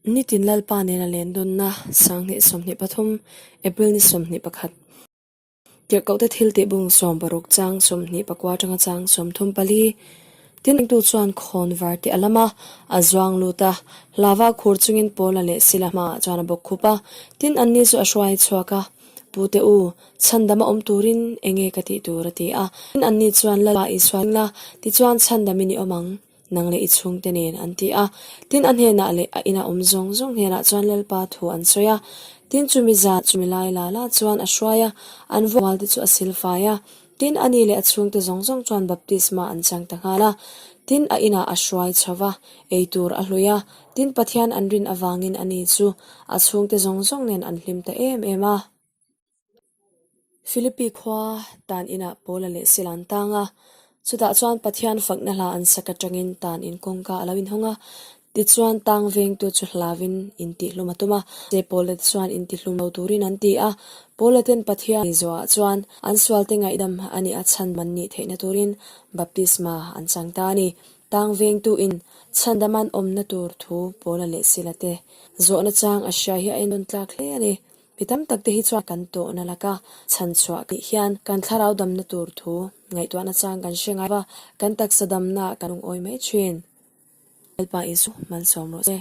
Nitin Lalpa nena len dunna 2023 April ni 21. Tirhkohte thil tih bung 60 chang 29 atanga chang 34. Tin engtu chuan khawn var te a lam a, a zuang lut a, hlava khur chungin Paula leh Sila hmaah chuan a bawk khup a. Tin anni chu a hruai chhuak a, Pute u, chhandama awm turin enge ka tih tur a ti a. Tin anni chuan Lalpa Isua la, tichuan chhandamin i awm ang. Nang leh i chhungte nen an ti a. Tin a hnenah leh a ina awm zawng zawng hnenah chuan Lalpa thu an sawi a. Tin chumi zan chumi lai la la chuan a hruai a, an vual te chu a sil fai a. Tin ani leh a chhungte zawng zawng chuan baptisma an chang ta nghal a. Tin a inah a hruai chho va, ei tur a hlui a. Tin Pathian an rin avangin ani chu a chhungte zawng zawng nen an hlim ta em em a. Philippi khua tan inah Paula leh Sila an tang a, chutah chuan Pathian fakna hla an sak atangin tan in kawngka a lo inhawng a, tichuan tang vengtu chu hlavin intihlum a tum a, che Paula te chuan intihlum lo turin an ti a, Paula ten Pathian zawhah chuan an sualte ngaihdam a nih a chhan man nih theihna turin baptisma an chang ta a ni. Tang vengtu in chhandam an awmna tur thu Paula leh Sila te zawhna chang a hria hi a ennawn tlak hle a ni. Mi tam tak te hi chuan kan tawhna laka chhan chhuah tih hian kan thlarau damna tur thu ngaihtuahna chang kan hre ngai va, kan taksa damna ah kan lungawi mai thin. Lalpa Isu, malsawm rawh se.